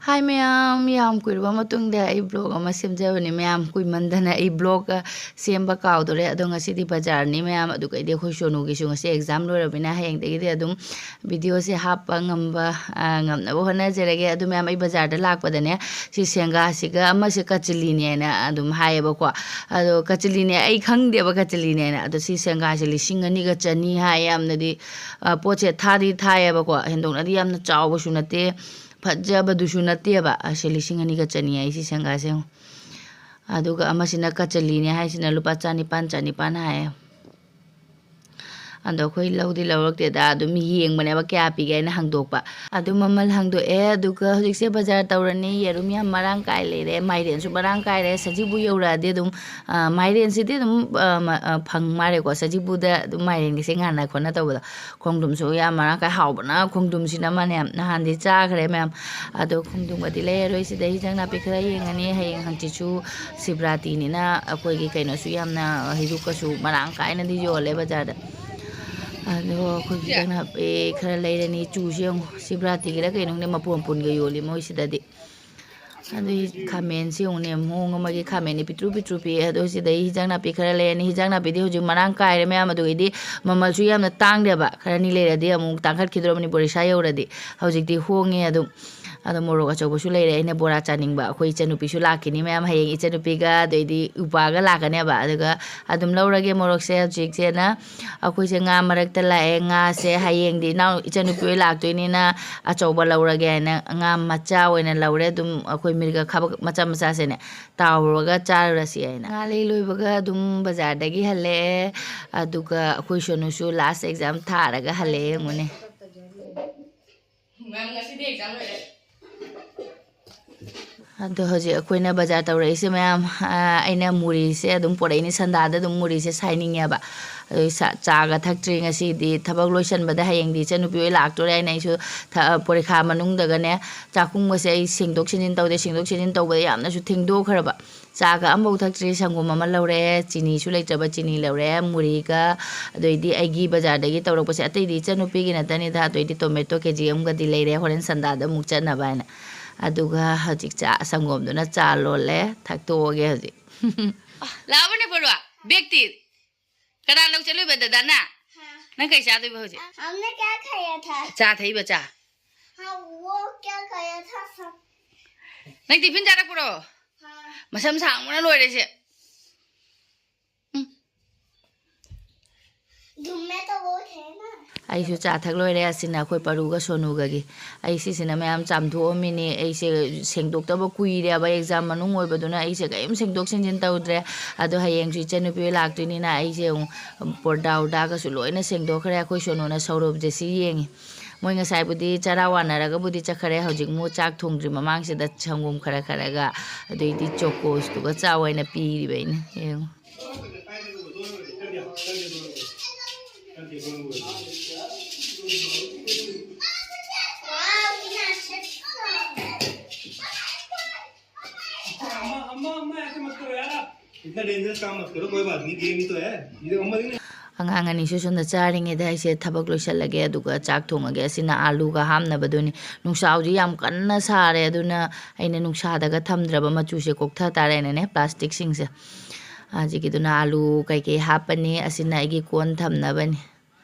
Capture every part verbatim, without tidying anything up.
ꯍꯥꯏ ꯃꯌꯥꯝ, ꯌꯥꯝ ꯀꯨꯏꯔꯕ ꯃꯇꯨꯡꯗ ꯑꯩ ꯕ꯭ꯂꯣꯒ ꯑꯃ ꯁꯦꯝꯖꯕꯅꯤ ꯃꯌꯥꯝ꯫ ꯀꯨꯏꯃꯟꯗꯅ ꯑꯩ ꯕ꯭ꯂꯣꯒ ꯁꯦꯝꯕ ꯀꯥꯎꯗꯣꯔꯦ꯫ ꯑꯗꯣ ꯉꯁꯤꯗꯤ ꯕꯖꯥꯔꯅꯤ ꯃꯌꯥꯝ, ꯑꯗꯨꯒ ꯑꯩꯗꯤ ꯑꯩꯈꯣꯏ ꯁꯣꯅꯨꯒꯤꯁꯨ ꯉꯁꯤ ꯑꯦꯛꯖꯥꯝ ꯂꯣꯏꯔꯕꯅꯤꯅ ꯍꯌꯦꯡꯗꯒꯤꯗꯤ ꯑꯗꯨꯝ ꯚꯤꯗꯤꯑꯣꯁꯦ ꯍꯥꯞꯄ ꯉꯝꯕ, ꯑ, ꯉꯝꯅꯕ ꯍꯣꯠꯅꯖꯔꯒꯦ꯫ ꯑꯗꯨ ꯃꯌꯥꯝ, ꯑꯩ ꯕꯖꯥꯔꯗ ꯂꯥꯛꯄꯗꯅꯦ, ꯁꯤ ꯁꯦꯡꯒꯥꯁꯤꯒ ꯑꯃꯁꯦ ꯀꯆꯂꯤꯅꯦꯅ ꯑꯗꯨꯝ ꯍꯥꯏꯌꯦꯕꯀꯣ꯫ ꯑꯗꯣ ꯀꯆꯂꯤꯅꯦ, ꯑꯩ ꯈꯪꯗꯦꯕ ꯀꯆꯂꯤꯅꯦꯅ꯫ ꯑꯗꯣ ꯁꯤ ꯁꯦꯡꯒꯥꯁꯦ ꯂꯤꯁꯤꯡ ꯑꯅꯤꯒ ꯆꯅꯤ ꯍꯥꯏ꯫ ꯌꯥꯝꯅꯗꯤ, ꯑ, ꯄꯣꯠꯁꯦ ꯊꯥꯗꯤ ꯊꯥꯏꯌꯦꯕꯀꯣ, ꯍꯦꯟꯗꯣꯛꯅꯗꯤ ꯌꯥꯝꯅ ꯆꯥꯎꯕꯁꯨ ꯅꯠꯇꯦ, ꯐꯖꯕꯗꯨꯁꯨ ꯅꯠꯇꯦꯕ꯫ ꯑꯁꯤ ꯂꯤꯁꯤꯡ ꯑꯅꯤꯒ ꯆꯅꯤ ꯍꯥꯏ ꯁꯤ ꯁꯦꯡꯒꯥꯁꯦ ꯌꯦꯡꯉꯣ꯫ ꯑꯗꯨꯒ ꯑꯃꯁꯤꯅ ꯀꯆꯂꯤꯅꯦ ꯍꯥꯏꯁꯤꯅ ꯂꯨꯄꯥ ꯆꯅꯤꯄꯥꯟ, ꯆꯅꯤꯄꯥꯟ ꯍꯥꯏꯌꯦ꯫ ꯑꯗꯣ ꯑꯩꯈꯣꯏ ꯂꯧꯗꯤ ꯂꯧꯔꯛꯇꯦꯗ, ꯑꯗꯨꯝ ꯌꯦꯡꯕꯅꯦꯕ ꯀꯌꯥ ꯄꯤꯒꯦ ꯍꯥꯏꯅ ꯍꯥꯡꯗꯣꯛꯄ꯫ ꯑꯗꯨ ꯃꯃꯜ ꯍꯥꯡꯗꯣꯛꯑꯦ, ꯑꯗꯨꯒ ꯍꯧꯖꯤꯛꯁꯦ ꯕꯖꯥꯔ ꯇꯧꯔꯅꯤ, ꯌꯦꯔꯨꯝ ꯌꯥꯝ ꯃꯔꯥꯡ ꯀꯥꯏ ꯂꯩꯔꯦ, ꯃꯥꯏꯔꯦꯟꯁꯨ ꯃꯔꯥꯡ ꯀꯥꯏꯔꯦ, ꯁꯖꯤꯕꯨ ꯌꯧꯔꯛꯑꯗꯤ ꯑꯗꯨꯝ, ꯑ, ꯃꯥꯏꯔꯦꯟꯁꯤꯗꯤ ꯑꯗꯨꯝ, ꯑ, ꯃ-, ꯑ, ꯐꯪ ꯃꯥꯜꯂꯦꯀꯣ, ꯁꯖꯤꯕꯨꯗ ꯑꯗꯨꯝ ꯃꯥꯏꯔꯦꯟꯒꯁꯦ ꯉꯥꯟꯅ ꯈꯣꯠꯅ ꯇꯧꯕꯗꯣ꯫ ꯈꯣꯡꯗ꯭ꯔꯨꯝꯁꯨ ꯌꯥꯝ ꯃꯔꯥꯡ ꯀꯥꯏ, ꯍꯥꯎꯕꯅ ꯈꯣꯡꯗ꯭ꯔꯨꯝꯁꯤꯅ ꯑꯃꯅꯦ, ꯅꯍꯥꯟꯗꯤ ꯆꯥꯈ꯭ꯔꯦ ꯃꯌꯥꯝ꯫ ꯑꯗꯣ ꯈꯣꯡꯗ꯭ꯔꯨꯝꯒꯗꯤ ꯂꯩꯔꯔꯣꯏ, ꯁꯤꯗ ꯍꯤꯟꯖꯥꯡ ꯅꯥꯄꯤ ꯈꯔ ꯌꯦꯡꯉꯅꯤ, ꯍꯌꯦꯡ ꯍꯪꯆꯤꯠꯁꯨ ꯁꯤꯕꯔꯥꯇꯤꯅꯤꯅ ꯑꯩꯈꯣꯏꯒꯤ ꯀꯩꯅꯣꯁꯨ ꯌꯥꯝꯅ, ꯍꯩꯔꯨꯛꯀꯁꯨ ꯃꯔꯥꯡ ꯀꯥꯏꯅꯗꯤ ꯌꯣꯜꯂꯦ ꯕꯖꯥꯔꯗ꯫ ꯑꯗꯣ ꯑꯩꯈꯣꯏꯒꯤ ꯍꯤꯟꯖꯥꯡ ꯅꯥꯄꯤ ꯈꯔ ꯂꯩꯔꯅꯤ, ꯆꯨꯁꯦ ꯌꯦꯡꯉꯣ, ꯁꯤꯕꯔꯥꯇꯤꯒꯤꯔ ꯀꯩꯅꯣ ꯈꯪꯗꯦ, ꯃꯄꯨꯟ ꯃꯄꯨꯟꯒ ꯌꯣꯜꯂꯤ ꯃꯣꯏꯁꯤꯗꯗꯤ꯫ ꯑꯗꯨꯏ ꯈꯥꯃꯦꯟꯁꯤ ꯌꯦꯡꯉꯨꯅꯦ, ꯃꯑꯣꯡ ꯑꯃꯒꯤ ꯈꯥꯃꯦꯟꯅꯤ, ꯄꯤꯛꯇ꯭ꯔꯨ ꯄꯤꯛꯇ꯭ꯔꯨ ꯄꯤꯛꯑꯦ꯫ ꯑꯗꯣ ꯁꯤꯗꯩ ꯍꯤꯟꯖꯥꯡ ꯅꯥꯄꯤ ꯈꯔ ꯂꯩꯔꯅꯤ꯫ ꯍꯤꯟꯖꯥꯡ ꯅꯥꯄꯤꯗꯤ ꯍꯧꯖꯤꯛ ꯃꯔꯥꯡ ꯀꯥꯏꯔꯦ ꯃꯌꯥꯝ, ꯑꯗꯨꯒꯤꯗꯤ ꯃꯃꯜꯁꯨ ꯌꯥꯝꯅ ꯇꯥꯡꯗꯦꯕ, ꯈꯔꯅꯤ ꯂꯩꯔꯗꯤ ꯑꯃꯨꯛ ꯇꯥꯡꯈꯠꯈꯤꯗ꯭ꯔꯕꯅꯤ ꯕꯣꯔꯤꯁꯥ ꯌꯧꯔꯗꯤ꯫ ꯍꯧꯖꯤꯛꯇꯤ ꯍꯣꯡꯉꯦ ꯑꯗꯨꯝ꯫ ꯑꯗꯣ ꯃꯣꯔꯣꯛ ꯑꯆꯧꯕꯁꯨ ꯂꯩꯔꯦ, ꯑꯩꯅ ꯕꯣꯔꯥ ꯆꯥꯅꯤꯡꯕ꯫ ꯑꯩꯈꯣꯏ ꯏꯆꯟꯅꯨꯄꯤꯁꯨ ꯂꯥꯛꯈꯤꯅꯤ ꯃꯌꯥꯝ, ꯍꯌꯦꯡ ꯏꯆꯟꯅꯨꯄꯤꯒ ꯑꯗꯩꯗꯤ ꯏꯄ꯭ꯋꯥꯒ ꯂꯥꯛꯀꯅꯦꯕ꯫ ꯑꯗꯨꯒ ꯑꯗꯨꯝ ꯂꯧꯔꯒꯦ ꯃꯣꯔꯣꯛꯁꯦ꯫ ꯍꯧꯖꯤꯛꯁꯦꯅ ꯑꯩꯈꯣꯏꯁꯦ ꯉꯥ ꯃꯔꯛꯇ ꯂꯥꯛꯑꯦ꯫ ꯉꯥꯁꯦ ꯍꯌꯦꯡꯗꯤ ꯏꯅꯥꯎ, ꯏꯆꯟꯅꯨꯄꯤ ꯍꯣꯏ ꯂꯥꯛꯇꯣꯏꯅꯤꯅ ꯑꯆꯧꯕ ꯂꯧꯔꯒꯦ ꯍꯥꯏꯅ ꯉꯥ ꯃꯆꯥ ꯑꯣꯏꯅ ꯂꯧꯔꯦ꯫ ꯑꯗꯨꯝ ꯑꯩꯈꯣꯏ ꯃꯤꯔꯒ ꯈꯕ ꯃꯆꯥ ꯃꯆꯥꯁꯦꯅꯦ ꯇꯥꯎꯔꯒ ꯆꯥꯔꯨꯔꯁꯤ ꯍꯥꯏꯅ꯫ ꯉꯥ ꯂꯩ ꯂꯣꯏꯕꯒ ꯑꯗꯨꯝ ꯕꯖꯥꯔꯗꯒꯤ ꯍꯜꯂꯛꯑꯦ꯫ ꯑꯗꯨꯒ ꯑꯩꯈꯣꯏ ꯁꯣꯅꯨꯁꯨ ꯂꯥꯁ ꯑꯦꯛꯖꯥꯝ ꯊꯥꯔꯒ ꯍꯜꯂꯛꯑꯦ ꯌꯦꯡꯉꯨꯅꯦ꯫ ꯃꯦꯝ, ꯉꯁꯤꯗꯤ ꯑꯦꯛꯖꯥꯝ ꯂꯣꯏꯔꯦ꯫ ꯑꯗꯣ ꯍꯧꯖꯤꯛ ꯑꯩꯈꯣꯏꯅ ꯕꯖꯥꯔ ꯇꯧꯔꯛꯏꯁꯦ ꯃꯌꯥꯝ, ꯑ, ꯑꯩꯅ ꯃꯨꯔꯤꯁꯦ ꯑꯗꯨꯝ ꯄꯣꯔꯛꯏꯅꯦ, ꯁꯟꯗꯥꯗ ꯑꯗꯨꯝ ꯃꯨꯔꯤꯁꯦ ꯁꯥꯏꯅꯤꯡꯉꯦꯕ꯫ ꯑꯗꯨ ꯆꯥ-, ꯆꯥꯒ ꯊꯛꯇ꯭ꯔꯤ ꯉꯁꯤꯗꯤ, ꯊꯕꯛ ꯂꯣꯏꯁꯟꯕꯗ ꯍꯌꯦꯡꯗꯤ ꯏꯆꯟꯅꯨꯄꯤ ꯍꯣꯏ ꯂꯥꯛꯇꯣꯔꯦ ꯍꯥꯏꯅ ꯑꯩꯁꯨ ꯊ-, ꯄꯣꯔꯤꯈꯥ ꯃꯅꯨꯡꯗꯒꯅꯦ ꯆꯥꯛꯈꯨꯝꯒꯁꯦ ꯑꯩ ꯁꯦꯡꯗꯣꯛ ꯁꯦꯡꯖꯤꯟ ꯇꯧꯗꯦ, ꯁꯦꯡꯗꯣꯛ ꯁꯦꯡꯖꯤꯟ ꯇꯧꯕꯗ ꯌꯥꯝꯅꯁꯨ ꯊꯦꯡꯗꯣꯛꯈ꯭ꯔꯕ꯫ ꯆꯥꯒ ꯑꯃꯐꯥꯎ ꯊꯛꯇ꯭ꯔꯤ꯫ ꯁꯪꯒꯣꯝ ꯑꯃ ꯂꯧꯔꯦ, ꯆꯤꯅꯤꯁꯨ ꯂꯩꯇ꯭ꯔꯕ, ꯆꯤꯅꯤ ꯂꯧꯔꯦ, ꯃꯨꯔꯤꯒ, ꯑꯗꯩꯗꯤ ꯑꯩꯒꯤ ꯕꯖꯥꯔꯗꯒꯤ ꯇꯧꯔꯛꯄꯁꯦ, ꯑꯇꯩꯗꯤ ꯏꯆꯟꯅꯨꯄꯤꯒꯤ ꯅꯠꯇꯅꯤꯗ, ꯑꯗꯩꯗꯤ ꯇꯣꯃꯦꯇꯣ ꯀꯦ ꯖꯤ ꯑꯃꯒꯗꯤ ꯂꯩꯔꯦ, ꯍꯣꯔꯦꯟ ꯁꯟꯗꯥꯗ ꯑꯃꯨꯛ ꯆꯠꯅꯕ ꯍꯥꯏꯅ꯫ ꯑꯗꯨꯒ ꯍꯧꯖꯤꯛ ꯆꯥ, ꯁꯪꯒꯣꯝꯗꯨꯅ ꯆꯥ ꯂꯣꯜꯂꯦ, ꯊꯛꯇꯣꯛꯑꯒꯦ ꯍꯧꯖꯤꯛ꯫ ꯂꯥꯛꯑꯕꯅꯦ ꯄꯣꯔꯣ, ꯕꯦꯛꯇꯤ? ꯀꯅꯥ ꯂꯧ ꯆꯠꯂꯨꯏꯕ, ꯗꯗꯥꯅ? ꯅꯪ ꯀꯩ ꯆꯥꯗꯣꯏꯕ ꯍꯧꯖꯤꯛ? हमने क्या खाया था? ꯆꯥ ꯊꯛꯏꯕ, ꯆꯥ꯫ हाँ, वो क्या खाया था सब? ꯅꯪ ꯇꯤꯐꯤꯟ ꯆꯥꯔꯛꯄ꯭ꯔꯣ? हाँ। ꯃꯁꯝ ꯁꯥꯡꯕꯅ ꯂꯣꯏꯔꯦ ꯁꯦ꯫ ꯎꯝ꯫ धुम्मे तो वो थे ना। ꯑꯩꯁꯨ ꯆꯥ ꯊꯛ ꯂꯣꯏꯔꯦ꯫ ꯑꯁꯤꯅ ꯑꯩꯈꯣꯏ ꯄꯔꯨꯒ ꯁꯣꯅꯨꯒꯒꯤ꯫ ꯑꯩ ꯁꯤꯁꯤꯅ ꯃꯌꯥꯝ ꯆꯥꯝꯊꯣꯛꯑꯝꯃꯤꯅꯤ꯫ ꯑꯩꯁꯦ ꯁꯦꯡꯗꯣꯛꯇꯕ ꯀꯨꯏꯔꯦꯕ, ꯑꯦꯛꯖꯥꯝ ꯃꯅꯨꯡ ꯑꯣꯏꯕꯗꯨꯅ ꯑꯩꯁꯦ ꯀꯔꯤꯝ ꯁꯦꯡꯗꯣꯛ ꯁꯦꯡꯖꯤꯟ ꯇꯧꯗ꯭ꯔꯦ꯫ ꯑꯗꯣ ꯍꯌꯦꯡꯁꯨ ꯏꯆꯟꯅꯨꯄꯤ ꯍꯣꯏ ꯂꯥꯛꯇꯣꯏꯅꯤꯅ ꯑꯩꯁꯦ ꯑꯃꯨꯛ ꯄꯣꯔꯗꯥ ꯎꯔꯗꯥꯒꯁꯨ ꯂꯣꯏꯅ ꯁꯦꯡꯗꯣꯛꯈ꯭ꯔꯦ꯫ ꯑꯩꯈꯣꯏ ꯁꯣꯅꯨꯅ ꯁꯧꯔꯨꯕꯁꯦ ꯁꯤ ꯌꯦꯡꯉꯤ꯫ ꯃꯣꯏ ꯉꯁꯥꯏꯕꯨꯗꯤ ꯆꯔꯥ ꯋꯥꯅꯔꯒꯕꯨꯗꯤ ꯆꯠꯈ꯭ꯔꯦ꯫ ꯍꯧꯖꯤꯛ ꯃꯨꯛ ꯆꯥꯛ ꯊꯣꯡꯗ꯭ꯔꯤ ꯃꯃꯥꯡꯁꯤꯗ ꯁꯪꯒꯣꯝ ꯈꯔ ꯈꯔꯒ, ꯑꯗꯩꯗꯤ ꯆꯣꯀꯣꯁꯇꯨꯒ ꯆꯥꯎ ꯍꯥꯏꯅ ꯄꯤꯔꯤꯕ ꯑꯩꯅ꯫ ꯌꯦꯡꯉꯨ꯫ अम्मा, अम्मा, अम्मा, ऐसे मत करो यार आप। इतना डेंजरस काम मत करो, कोई बात नहीं, गेम ही तो है। ये अम्मा देखना। ꯑꯉꯥꯡ ꯑꯅꯤꯁꯨ ꯁꯣꯝꯗ ꯆꯥꯔꯤꯉꯩꯗ ꯑꯩꯁꯦ ꯊꯕꯛ ꯂꯣꯏꯁꯤꯜꯂꯒꯦ, ꯑꯗꯨꯒ ꯆꯥꯛ ꯊꯣꯡꯉꯒꯦ꯫ ꯑꯁꯤꯅ ꯑꯥꯂꯨꯒ ꯍꯥꯞꯅꯕꯗꯨꯅꯤ꯫ ꯅꯨꯡꯁꯥ ꯍꯧꯖꯤꯛ ꯌꯥꯝ ꯀꯟꯅ ꯁꯥꯔꯦ, ꯑꯗꯨꯅ ꯑꯩꯅ ꯅꯨꯡꯁꯥꯗꯒ ꯊꯝꯗ꯭ꯔꯕ, ꯃꯆꯨꯁꯦ ꯀꯣꯛꯊ ꯇꯥꯔꯦꯅꯅꯦ, ꯄ꯭ꯂꯥꯁꯇꯤꯛꯁꯤꯡꯁꯦ꯫ ꯍꯧꯖꯤꯛꯀꯤꯗꯨꯅ ꯑꯥꯂꯨ ꯀꯩꯀꯩ ꯍꯥꯞꯄꯅꯤ꯫ ꯑꯁꯤꯅ ꯑꯩꯒꯤ ꯀꯣꯟ ꯊꯝꯅꯕꯅꯤ꯫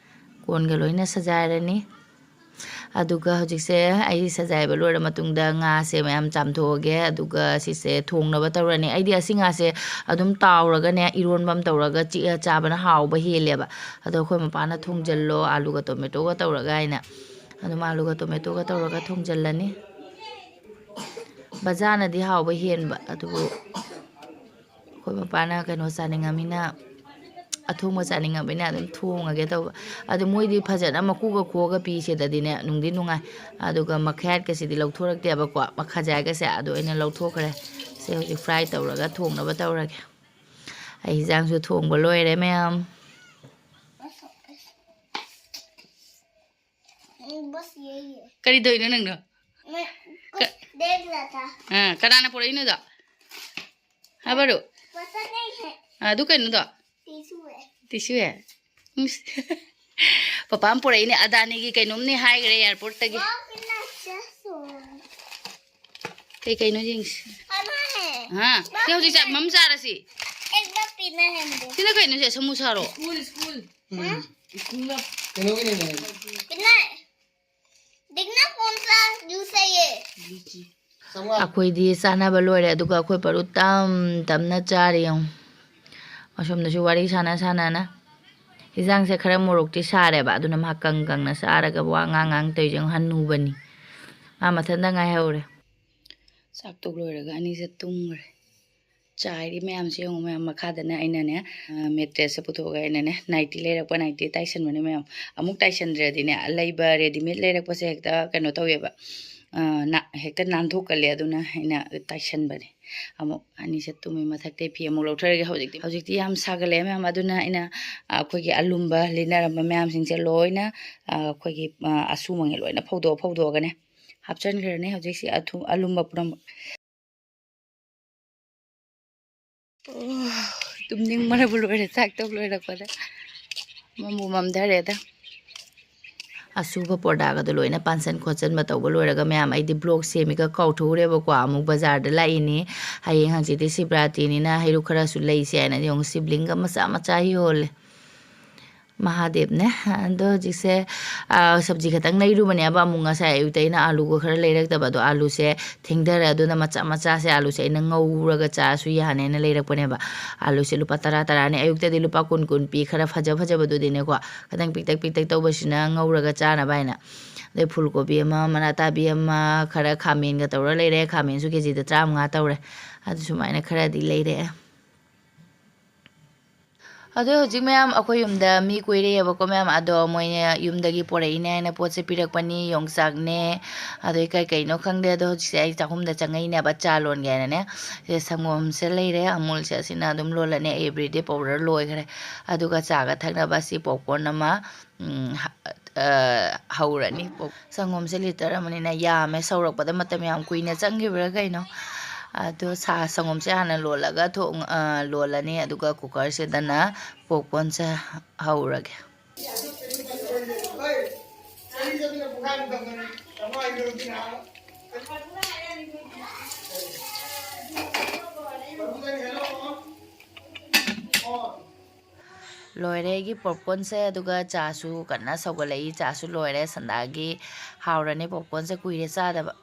ꯀꯣꯟꯒ ꯂꯣꯏꯅ ꯁꯖꯥꯏꯔꯅꯤ꯫ ꯑꯗꯨꯒ ꯍꯧꯖꯤꯛꯁꯦ ꯑꯩ ꯁꯖꯥꯏꯕ ꯂꯣꯏꯔ ꯃꯇꯨꯡꯗ ꯉꯥꯁꯦ ꯃꯌꯥꯝ ꯆꯥꯝꯊꯣꯛꯑꯒꯦ꯫ ꯑꯗꯨꯒ ꯁꯤꯁꯦ ꯊꯣꯡꯅꯕ ꯇꯧꯔꯅꯤ꯫ ꯑꯩꯗꯤ ꯑꯁꯤ ꯉꯥꯁꯦ ꯑꯗꯨꯝ ꯇꯥꯎꯔꯒꯅꯦ, ꯏꯔꯣꯟꯕ ꯑꯃ ꯇꯧꯔꯒ ꯆꯤꯛꯑ ꯆꯥꯕꯅ ꯍꯥꯎꯕ ꯍꯦꯜꯂꯦꯕ꯫ ꯑꯗꯣ ꯑꯩꯈꯣꯏ ꯃꯄꯥꯅ "ꯊꯣꯡꯖꯜꯂꯣ, ꯑꯥꯂꯨꯒ ꯇꯣꯃꯦꯇꯣꯒ ꯇꯧꯔꯒ" ꯍꯥꯏꯅ꯫ ꯑꯗꯨꯝ ꯑꯥꯂꯨꯒ ꯇꯣꯃꯦꯇꯣꯒ ꯇꯧꯔꯒ ꯊꯣꯡꯖꯜꯂꯅꯤ꯫ ꯕꯖꯥꯔꯅꯗꯤ ꯍꯥꯎꯕ ꯍꯦꯟꯕ, ꯑꯗꯨꯕꯨ ꯑꯩꯈꯣꯏ ꯃꯄꯥꯅ ꯀꯩꯅꯣ ꯆꯥꯅꯤꯡꯉꯃꯤꯅ, ꯑꯊꯣꯡꯕ ꯆꯥꯅꯤꯡꯉꯃꯤꯅ ꯑꯗꯨꯝ ꯊꯣꯡꯉꯒꯦ ꯇꯧꯕ꯫ ꯑꯗꯨ ꯃꯣꯏꯗꯤ ꯐꯖꯅ ꯃꯀꯨꯒ ꯈꯣꯛꯑꯒ ꯄꯤꯁꯤꯗꯗꯤꯅꯦ, ꯅꯨꯡꯗꯤ ꯅꯨꯡꯉꯥꯏ꯫ ꯑꯗꯨꯒ ꯃꯈꯌꯥꯠꯀꯁꯤꯗꯤ ꯂꯧꯊꯣꯔꯛꯇꯦꯕꯀꯣ, ꯃꯈꯥꯖꯥꯏꯒꯁꯦ꯫ ꯑꯗꯣ ꯑꯩꯅ ꯂꯧꯊꯣꯛꯈ꯭ꯔꯦ꯫ ꯁꯦ ꯍꯧꯖꯤꯛ ꯐ꯭ꯔꯥꯏ ꯇꯧꯔꯒ ꯊꯣꯡꯅꯕ ꯇꯧꯔꯒꯦ꯫ ꯑꯩ ꯍꯤꯟꯖꯥꯡꯁꯨ ꯊꯣꯡꯕ ꯂꯣꯏꯔꯦ ꯃꯌꯥꯝ꯫ बस यही है। ꯀꯔꯤ ꯇꯧꯔꯤꯅꯣ ꯅꯪꯗꯣ? मैं कुछ देख रहा था। ꯑꯥ, ꯀꯅꯥꯅ ꯄꯨꯔꯛꯏꯅꯣꯗꯣ? ꯍꯥꯏꯕꯔꯣ? पता नहीं है। ꯑꯥ, ꯑꯗꯨ ꯀꯩꯅꯣꯗꯣ? टिशू है। टिशू है? ꯎꯝ꯫ ꯄꯄꯥ ꯑꯃ ꯄꯨꯔꯛꯏꯅꯦ, ꯑꯗꯥꯅꯤꯒꯤ ꯀꯩꯅꯣꯝꯅꯤ ꯍꯥꯏꯈ꯭ꯔꯦ ꯑꯦꯌꯥꯔꯄꯣꯔꯠꯇꯒꯤ꯫ वाह, कितना अच्छा सोन। ꯀꯩ ꯀꯩꯅꯣ ꯌꯦꯡꯁꯤ꯫ खाना है। ꯍꯥ? ꯁꯤ ꯍꯧꯖꯤꯛ ꯆꯥ-, ꯃꯝ ꯆꯥꯔꯁꯤ꯫ एक बार पीना है मुझे। ꯁꯤꯅ ꯀꯩꯅꯣꯁꯦ? ꯁꯃꯣꯁꯥꯔꯣ? स्कूल स्कूल ꯎꯝ꯫ स्कूल ꯀꯩꯅꯣꯒꯤꯅꯦ꯫ पीना है। देखना कौन सा जूस है ये। लीची। ꯆꯥꯝꯃꯉꯥ꯫ ꯑꯩꯈꯣꯏꯗꯤ ꯆꯥꯅꯕ ꯂꯣꯏꯔꯦ, ꯑꯗꯨꯒ ꯑꯩꯈꯣꯏ ꯄꯔꯨ ꯇꯝ ꯇꯝꯅ ꯆꯥꯔꯤ ꯌꯦꯡꯉꯨ꯫ ꯑꯁꯣꯝꯗꯁꯨ ꯋꯥꯔꯤ ꯁꯥꯟꯅ ꯁꯥꯟꯅꯅ꯫ ꯍꯤꯟꯖꯥꯡꯁꯦ ꯈꯔ ꯃꯣꯔꯣꯛꯇꯤ ꯁꯥꯔꯦꯕ, ꯑꯗꯨꯅ ꯃꯥ ꯀꯪ ꯀꯪꯅ ꯆꯥꯔꯒ ꯋꯥ ꯉꯥꯡ ꯉꯥꯡ ꯇꯧꯔꯤꯁꯦ ꯌꯦꯡꯉꯨ, ꯍꯟꯅꯨꯕꯅꯤ꯫ ꯃꯥ ꯃꯊꯟꯇ ꯉꯥꯏꯍꯧꯔꯦ꯫ ꯆꯥꯛ ꯇꯣꯛ ꯂꯣꯏꯔꯒ ꯑꯅꯤꯁꯦ ꯇꯨꯝꯈ꯭ꯔꯦ꯫ ꯆꯥꯏꯔꯤ ꯃꯌꯥꯝꯁꯦ ꯌꯦꯡꯉꯨ ꯃꯌꯥꯝ꯫ ꯃꯈꯥꯗꯅ ꯑꯩꯅꯅꯦ, ꯑ, ꯃꯦꯇ꯭ꯔꯦꯁꯁꯦ ꯄꯨꯊꯣꯛꯑꯒ ꯑꯩꯅꯅꯦ ꯅꯥꯏꯇꯤ ꯂꯩꯔꯛꯄ, ꯅꯥꯏꯇꯤ ꯇꯥꯏꯁꯟꯕꯅꯦ ꯃꯌꯥꯝ꯫ ꯑꯃꯨꯛ ꯇꯥꯏꯁꯟꯗ꯭ꯔꯗꯤꯅꯦ, ꯂꯩꯕ ꯔꯦꯗꯤꯃꯦꯗ ꯂꯩꯔꯛꯄꯁꯦ ꯍꯦꯛꯇ ꯀꯩꯅꯣ ꯇꯧꯋꯦꯕ, ꯑ, ꯅꯥ-, ꯍꯦꯛꯇ ꯅꯥꯟꯊꯣꯛꯀꯜꯂꯦ꯫ ꯑꯗꯨꯅ ꯑꯩꯅ ꯇꯥꯏꯁꯟꯕꯅꯦ꯫ ꯑꯃꯨꯛ ꯑꯅꯤꯁꯦ ꯇꯨꯝꯃꯤ꯫ ꯃꯊꯛꯇꯩ ꯐꯤ ꯑꯃꯨꯛ ꯂꯧꯊꯔꯒꯦ꯫ ꯍꯧꯖꯤꯛꯇꯤ, ꯍꯧꯖꯤꯛꯇꯤ ꯌꯥꯝ ꯁꯥꯒꯠꯂꯛꯑꯦ ꯃꯌꯥꯝ꯫ ꯑꯗꯨꯅ ꯑꯩꯅ, ꯑ, ꯑꯩꯈꯣꯏꯒꯤ ꯑꯂꯨꯝꯕ ꯂꯤꯠꯅꯔꯝꯕ ꯃꯌꯥꯝꯁꯤꯡꯁꯦ ꯂꯣꯏꯅ, ꯑ, ꯑꯩꯈꯣꯏꯒꯤ, ꯑ, ꯑꯁꯨꯃꯉꯩ ꯂꯣꯏꯅ ꯐꯧꯗꯣꯛꯑ ꯐꯧꯗꯣꯛꯑꯒꯅꯦ ꯍꯥꯞꯆꯤꯟꯈ꯭ꯔꯅꯤ ꯍꯧꯖꯤꯛꯁꯤ ꯑꯊꯨ-, ꯑꯂꯨꯝꯕ ꯄꯨꯝꯅꯃꯛ꯫ ꯑꯣ, ꯇꯨꯝꯅꯤꯡꯕꯅꯕꯨ ꯂꯣꯏꯔꯦ, ꯆꯥꯛ ꯇꯣꯛ ꯂꯣꯏꯔꯛꯄꯗ꯫ ꯃꯝꯕꯨ ꯃꯝꯊꯔꯦꯗ꯫ ꯑꯁꯨꯕ ꯄꯣꯔꯗꯥꯒꯗꯣ ꯂꯣꯏꯅ ꯄꯥꯟꯁꯟ ꯈꯣꯠꯆꯟꯕ ꯇꯧꯕ ꯂꯣꯏꯔꯒ ꯃꯌꯥꯝ, ꯑꯩꯗꯤ ꯕ꯭ꯂꯣꯛ ꯁꯦꯝꯃꯤꯒ ꯀꯥꯎꯊꯣꯛꯎꯔꯦꯕꯀꯣ꯫ ꯑꯃꯨꯛ ꯕꯖꯥꯔꯗ ꯂꯥꯛꯏꯅꯤ, ꯍꯌꯦꯡ ꯍꯪꯆꯤꯠꯇꯤ ꯁꯤꯕꯔꯥꯇꯤꯅꯤꯅ ꯍꯩꯔꯨꯛ ꯈꯔꯁꯨ ꯂꯩꯁꯦ ꯍꯥꯏꯅ ꯌꯦꯡꯉꯨ, ꯁꯤꯕ꯭ꯂꯤꯡꯒ ꯃꯆꯥ ꯃꯆꯥ ꯌꯣꯜꯂꯦ꯫ ꯃꯍꯥꯗꯦꯕꯅꯦ꯫ ꯑꯗꯣ ꯍꯧꯖꯤꯛꯁꯦ, ꯑ, ꯁꯕꯖꯤ ꯈꯛꯇꯪ ꯂꯩꯔꯨꯕꯅꯦꯕ꯫ ꯑꯃꯨꯛ ꯉꯁꯥꯏ ꯑꯌꯨꯛꯇ ꯑꯩꯅ ꯑꯥꯂꯨꯒ ꯈꯔ ꯂꯩꯔꯛꯇꯕ, ꯑꯗꯣ ꯑꯥꯂꯨꯁꯦ ꯊꯦꯡꯊꯔꯦ꯫ ꯑꯗꯨꯅ ꯃꯆꯥ ꯃꯆꯥꯁꯦ, ꯑꯥꯂꯨꯁꯦ ꯑꯩꯅ ꯉꯧꯔꯒ ꯆꯥꯔꯁꯨ ꯌꯥꯅꯦꯅ ꯂꯩꯔꯛꯄꯅꯦꯕ꯫ ꯑꯥꯂꯨꯁꯦ ꯂꯨꯄꯥ ꯇꯔꯥ ꯇꯔꯥꯅꯦ꯫ ꯑꯌꯨꯛꯇꯗꯤ ꯂꯨꯄꯥ ꯀꯨꯟ ꯀꯨꯟ ꯄꯤ, ꯈꯔ ꯐꯖ ꯐꯖꯕꯗꯨꯗꯤꯅꯦꯀꯣ, ꯈꯤꯇꯪ ꯄꯤꯛꯇꯛ ꯄꯤꯛꯇꯛ ꯇꯧꯕꯁꯤꯅ ꯉꯧꯔꯒ ꯆꯥꯅꯕ ꯍꯥꯏꯅ꯫ ꯑꯗꯩ ꯐꯨꯜ ꯀꯣꯕꯤ ꯑꯃ, ꯃꯅꯥ ꯇꯥꯕꯤ ꯑꯃ, ꯈꯔ ꯈꯥꯃꯦꯟꯒ ꯇꯧꯔ ꯂꯩꯔꯦ꯫ ꯈꯥꯃꯦꯟꯁꯨ ꯀꯦꯖꯤꯗ ꯇꯔꯥꯃꯉꯥ ꯇꯧꯔꯦ꯫ ꯑꯗꯨ ꯁꯨꯃꯥꯏꯅ ꯈꯔꯗꯤ ꯂꯩꯔꯛꯑꯦ꯫ ꯑꯗꯣ ꯍꯧꯖꯤꯛ ꯃꯌꯥꯝ ꯑꯩꯈꯣꯏ ꯌꯨꯝꯗ ꯃꯤ ꯀꯣꯏꯔꯛꯑꯦꯕꯀꯣ ꯃꯌꯥꯝ꯫ ꯑꯗꯣ ꯃꯣꯏꯅ ꯌꯨꯝꯗꯒꯤ ꯄꯣꯔꯛꯏꯅꯦ ꯍꯥꯏꯅ ꯄꯣꯠꯁꯦ ꯄꯤꯔꯛꯄꯅꯤ, ꯌꯣꯡꯆꯥꯛꯅꯦ, ꯑꯗꯩ ꯀꯩ ꯀꯩꯅꯣ ꯈꯪꯗꯦ꯫ ꯑꯗꯣ ꯍꯧꯖꯤꯛꯁꯦ ꯑꯩ ꯆꯥꯛꯈꯨꯝꯗ ꯆꯪꯉꯛꯏꯅꯦꯕ ꯆꯥ ꯂꯣꯟꯒꯦ ꯍꯥꯏꯅꯅꯦ꯫ ꯁꯦ ꯁꯪꯒꯣꯝꯁꯦ ꯂꯩꯔꯦ, ꯑꯃꯨꯜꯁꯦ ꯑꯁꯤꯅ ꯑꯗꯨꯝ ꯂꯣꯜꯂꯅꯤ, ꯑꯩ ꯑꯦꯕ꯭ꯔꯤꯗꯦ ꯄꯥꯎꯗꯔ ꯂꯣꯏꯈ꯭ꯔꯦ꯫ ꯑꯗꯨꯒ ꯆꯥꯒ ꯊꯛꯅꯕ ꯑꯁꯤ ꯄꯣꯞꯀꯣꯔꯟ ꯑꯃ, ꯎꯝ, ꯍ-, ꯑ, ꯍꯧꯔꯅꯤ꯫ ꯄꯣꯞ-, ꯁꯪꯒꯣꯝꯁꯦ ꯂꯤꯇꯔ ꯑꯃꯅꯤꯅ ꯌꯥꯝꯃꯦ, ꯁꯧꯔꯛꯄꯗ ꯃꯇꯝ ꯌꯥꯝ ꯀꯨꯏꯅ ꯆꯪꯈꯤꯕ꯭ꯔꯥ ꯀꯩꯅꯣ꯫ ꯑꯗꯣ ꯁꯥ-, ꯁꯪꯒꯣꯝꯁꯦ ꯍꯥꯟꯅ ꯂꯣꯜꯂꯒ ꯊꯣꯡ-, ꯑ, ꯂꯣꯜꯂꯅꯤ, ꯑꯗꯨꯒ ꯀꯨꯀꯔꯁꯤꯗꯅ ꯄꯣꯞꯀꯣꯔꯟꯁꯦ ꯍꯧꯔꯒꯦ꯫ ꯂꯣꯏꯔꯦ ꯑꯩꯒꯤ popcornꯁꯦ, ꯑꯗꯨꯒ ꯆꯥꯁꯨ ꯀꯟꯅ ꯁꯧꯒꯠꯂꯛꯏ꯫ ꯆꯥꯁꯨ ꯂꯣꯏꯔꯦ꯫ ꯁꯟꯗꯥꯒꯤ ꯍꯥꯎꯔꯅꯤ popcornꯁꯦ, ꯀꯨꯏꯔꯦ ꯆꯥꯗꯕ꯫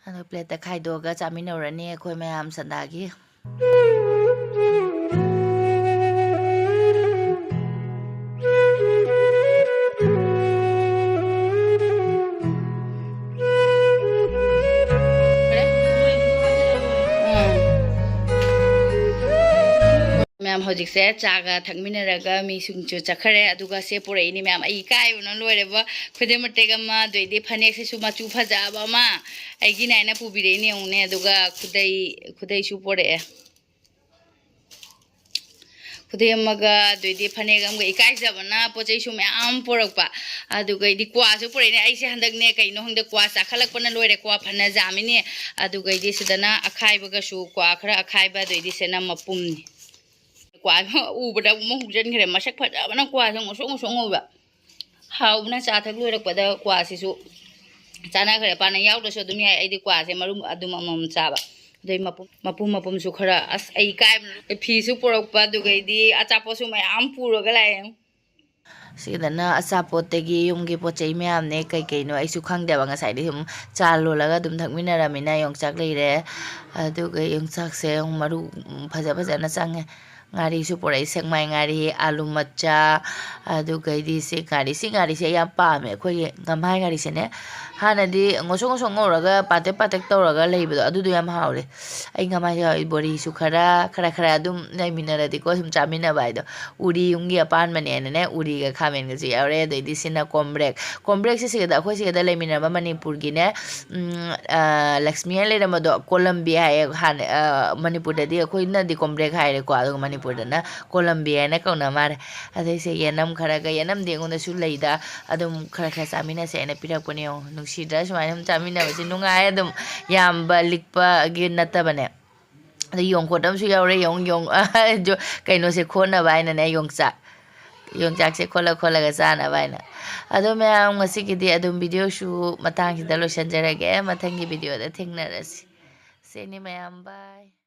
ꯑꯗꯣ plateꯇ ꯈꯥꯏꯗꯣꯛꯑꯒ ꯆꯥꯃꯤꯟꯅꯧꯔꯅꯤ ꯑꯩꯈꯣꯏ ꯃꯌꯥꯝ ꯁꯟꯗꯥꯒꯤ꯫ ꯃꯌꯥꯝ ꯍꯧꯖꯤꯛꯁꯦ ꯆꯥꯒ ꯊꯛꯃꯤꯟꯅꯔꯒ ꯃꯤꯁꯤꯡꯁꯨ ꯆꯠꯈ꯭ꯔꯦ꯫ ꯑꯗꯨꯒ ꯁꯦ ꯄꯨꯔꯛꯏꯅꯤ ꯃꯌꯥꯝ, ꯑꯩ ꯏꯀꯥꯏꯕꯅ ꯂꯣꯏꯔꯦꯕ꯫ ꯈꯨꯗꯩ ꯃꯇꯦꯛ ꯑꯃ, ꯑꯗꯩꯗꯤ ꯐꯅꯦꯛꯁꯤꯁꯨ ꯃꯆꯨ ꯐꯖꯕ ꯑꯃ ꯑꯩꯒꯤꯅꯦ ꯍꯥꯏꯅ ꯄꯨꯕꯤꯔꯛꯏꯅꯦ ꯌꯦꯡꯉꯨꯅꯦ꯫ ꯑꯗꯨꯒ ꯈꯨꯗꯩ, ꯈꯨꯗꯩꯁꯨ ꯄꯨꯔꯛꯑꯦ꯫ ꯈꯨꯗꯩ ꯑꯃꯒ, ꯑꯗꯩꯗꯤ ꯐꯅꯦꯛ ꯑꯃꯒ, ꯏꯀꯥꯏꯖꯕꯅ ꯄꯣꯠ ꯆꯩꯁꯨ ꯃꯌꯥꯝ ꯄꯨꯔꯛꯄ꯫ ꯑꯗꯨꯒꯩꯗꯤ ꯀ꯭ꯋꯥꯁꯨ ꯄꯨꯔꯛꯏꯅꯦ꯫ ꯑꯩꯁꯦ ꯍꯟꯗꯛꯅꯦ ꯀꯩꯅꯣ ꯈꯪꯗꯦ, ꯀ꯭ꯋꯥ ꯆꯥꯈꯠꯂꯛꯄꯅ ꯂꯣꯏꯔꯦ, ꯀ꯭ꯋꯥ ꯐꯅ ꯌꯥꯝꯃꯤꯅꯦ꯫ ꯑꯗꯨꯒꯩꯗꯤ ꯁꯤꯗꯅ ꯑꯈꯥꯏꯕꯒꯁꯨ, ꯀ꯭ꯋꯥ ꯈꯔ ꯑꯈꯥꯏꯕ, ꯑꯗꯩꯗꯤ ꯁꯤꯅ ꯃꯄꯨꯝꯅꯤ꯫ ꯀ꯭ꯋꯥ ꯎꯕꯗ ꯑꯃꯨꯛ ꯍꯨꯛꯆꯟꯈ꯭ꯔꯦ꯫ ꯃꯁꯛ ꯐꯖꯕꯅ ꯀ꯭ꯋꯥꯁꯦ ꯉꯧꯁꯣꯛ ꯉꯧꯁꯣꯛ ꯉꯧꯕ꯫ ꯍꯥꯎꯕꯅ ꯆꯥ ꯊꯛ ꯂꯣꯏꯔꯛꯄꯗ ꯀ꯭ꯋꯥꯁꯤꯁꯨ ꯆꯥꯅꯈ꯭ꯔꯦ꯫ ꯄꯥꯅ ꯌꯥꯎꯗ꯭ꯔꯁꯨ ꯑꯗꯨꯝ ꯌꯥꯏ꯫ ꯑꯩꯗꯤ ꯀ꯭ꯋꯥꯁꯦ ꯃꯔꯨꯝ ꯑꯗꯨꯝ ꯑꯃꯃꯝ ꯆꯥꯕ꯫ ꯑꯗꯩ ꯃꯄꯨꯝ, ꯃꯄꯨꯝ ꯃꯄꯨꯝꯁꯨ ꯈꯔ, ꯑꯁ, ꯑꯩ ꯏꯀꯥꯏꯕꯅ ꯐꯤꯁꯨ ꯄꯨꯔꯛꯄ, ꯑꯗꯨꯒꯩꯗꯤ ꯑꯆꯥꯄꯣꯠꯁꯨ ꯃꯌꯥꯝ ꯄꯨꯔꯒ ꯂꯥꯛꯑꯦ꯫ ꯁꯤꯗꯅ ꯑꯆꯥꯄꯣꯠꯇꯒꯤ ꯌꯨꯝꯒꯤ ꯄꯣꯠ ꯆꯩ ꯃꯌꯥꯝꯅꯦ, ꯀꯩ ꯀꯩꯅꯣ ꯑꯩꯁꯨ ꯈꯪꯗꯦꯕ꯫ ꯉꯁꯥꯏꯗꯤ ꯁꯨꯝ ꯆꯥ ꯂꯣꯜꯂꯒ ꯑꯗꯨꯝ ꯊꯛꯃꯤꯟꯅꯔꯝꯃꯤꯅ ꯌꯣꯡꯆꯥꯛ ꯂꯩꯔꯦ, ꯑꯗꯨꯒ ꯌꯣꯡꯆꯥꯛꯁꯦ ꯃꯔꯨ ꯐꯖ ꯐꯖꯅ ꯆꯪꯉꯦ꯫ ꯉꯥꯔꯤꯁꯨ ꯄꯨꯔꯛꯏ, ꯁꯦꯛꯃꯥꯏ ꯉꯥꯔꯤ, ꯑꯥꯂꯨ ꯃꯆꯥ, ꯑꯗꯨꯒꯩꯗꯤ ꯁꯤ ꯉꯥꯔꯤ, ꯁꯤ ꯉꯥꯔꯤꯁꯦ ꯑꯩ ꯌꯥꯝ ꯄꯥꯝꯃꯦ꯫ ꯑꯩꯈꯣꯏꯒꯤ ꯉꯝꯍꯥꯏ ꯉꯥꯔꯤꯁꯤꯅꯦ꯫ ꯍꯥꯟꯅꯗꯤ ꯉꯧꯁꯣꯛ ꯉꯧꯁꯣꯛ ꯉꯧꯔꯒ ꯄꯥꯇꯦꯛ ꯄꯥꯇꯦꯛ ꯇꯧꯔꯒ ꯂꯩꯕꯗꯣ, ꯑꯗꯨꯗꯣ ꯌꯥꯝ ꯍꯥꯎꯔꯦ꯫ ꯑꯩ ꯉꯝꯍꯥꯏ ꯌꯥꯎꯔꯤ, ꯕꯣꯔꯤꯁꯨ ꯈꯔ, ꯈꯔ ꯈꯔ ꯑꯗꯨꯝ ꯂꯩꯃꯤꯟꯅꯔꯗꯤꯀꯣ, ꯁꯨꯝ ꯆꯥꯃꯤꯟꯅꯕ ꯍꯥꯏꯗꯣ꯫ ꯎꯔꯤ ꯌꯨꯝꯒꯤ ꯑꯄꯥꯟꯕꯅꯦꯅꯅꯦ, ꯎꯔꯤꯒ ꯈꯥꯃꯦꯟꯒꯁꯨ ꯌꯥꯎꯔꯦ꯫ ꯑꯗꯩꯗꯤ ꯁꯤꯅ ꯀꯣꯝꯕ꯭ꯔꯦꯛ꯫ ꯀꯣꯝꯕ꯭ꯔꯦꯛꯁꯦ ꯁꯤꯒꯗ, ꯑꯩꯈꯣꯏ ꯁꯤꯒꯗ ꯂꯩꯃꯤꯟꯅꯔꯝꯕ ꯃꯅꯤꯄꯨꯔꯒꯤꯅꯦ, ꯎꯝ, ꯑ, ꯂꯛꯁꯃꯤ ꯍꯥꯏꯅ ꯂꯩꯔꯝꯕꯗꯣ, ꯀꯣꯂꯝꯕꯤ ꯍꯥꯏꯌꯦ ꯍꯥꯟꯅ, ꯑ, ꯃꯅꯤꯄꯨꯔꯗꯗꯤ ꯑꯩꯈꯣꯏꯅꯗꯤ ꯀꯣꯝꯕ꯭ꯔꯦꯛ ꯍꯥꯏꯔꯦꯀꯣ, ꯑꯗꯨꯒ ꯃꯅꯤꯄꯨꯔꯗꯅ ꯀꯣꯂꯝꯕꯤ ꯍꯥꯏꯅ ꯀꯧꯅ ꯃꯥꯜꯂꯦ꯫ ꯑꯗꯩꯁꯦ ꯌꯦꯅꯝ ꯈꯔꯒ, ꯌꯦꯅꯝꯗꯤ ꯑꯩꯉꯣꯟꯗꯁꯨ ꯂꯩꯗ, ꯑꯗꯨꯝ ꯈꯔ ꯈꯔ ꯆꯥꯃꯤꯟꯅꯁꯦ ꯍꯥꯏꯅ ꯄꯤꯔꯛꯄꯅꯦ꯫ ꯌꯦꯡꯉꯣ, ꯅꯨꯡꯁꯤꯗ꯭ꯔꯥ? ꯁꯨꯃꯥꯏꯅ ꯁꯨꯝ ꯆꯥꯃꯤꯟꯅꯕꯁꯦ ꯅꯨꯡꯉꯥꯏ꯫ ꯑꯗꯨꯝ ꯌꯥꯝꯕ ꯂꯤꯛꯄꯒꯤ ꯅꯠꯇꯕꯅꯦ꯫ ꯑꯗꯩ ꯌꯣꯡꯈꯣꯠ ꯑꯃꯁꯨ ꯌꯥꯎꯔꯦ꯫ ꯌꯣꯡ-, ꯌꯣꯡ-, ꯀꯩꯅꯣꯁꯦ ꯈꯣꯠꯅꯕ ꯍꯥꯏꯅꯅꯦ, ꯌꯣꯡꯆꯥꯛ꯫ ꯌꯣꯡꯆꯥꯛꯁꯦ ꯈꯣꯠꯂ ꯈꯣꯠꯂꯒ ꯆꯥꯅꯕ ꯍꯥꯏꯅ꯫ ꯑꯗꯣ ꯃꯌꯥꯝ, ꯉꯁꯤꯒꯤꯗꯤ ꯑꯗꯨꯝ videoꯁꯨ ꯃꯇꯥꯡꯁꯤꯗ ꯂꯣꯏꯁꯤꯟꯖꯔꯒꯦ꯫ ꯃꯊꯪꯒꯤ videoꯗ ꯊꯦꯡꯅꯔꯁꯤ꯫ ꯁꯤꯅꯤ ꯃꯌꯥꯝ, bye꯫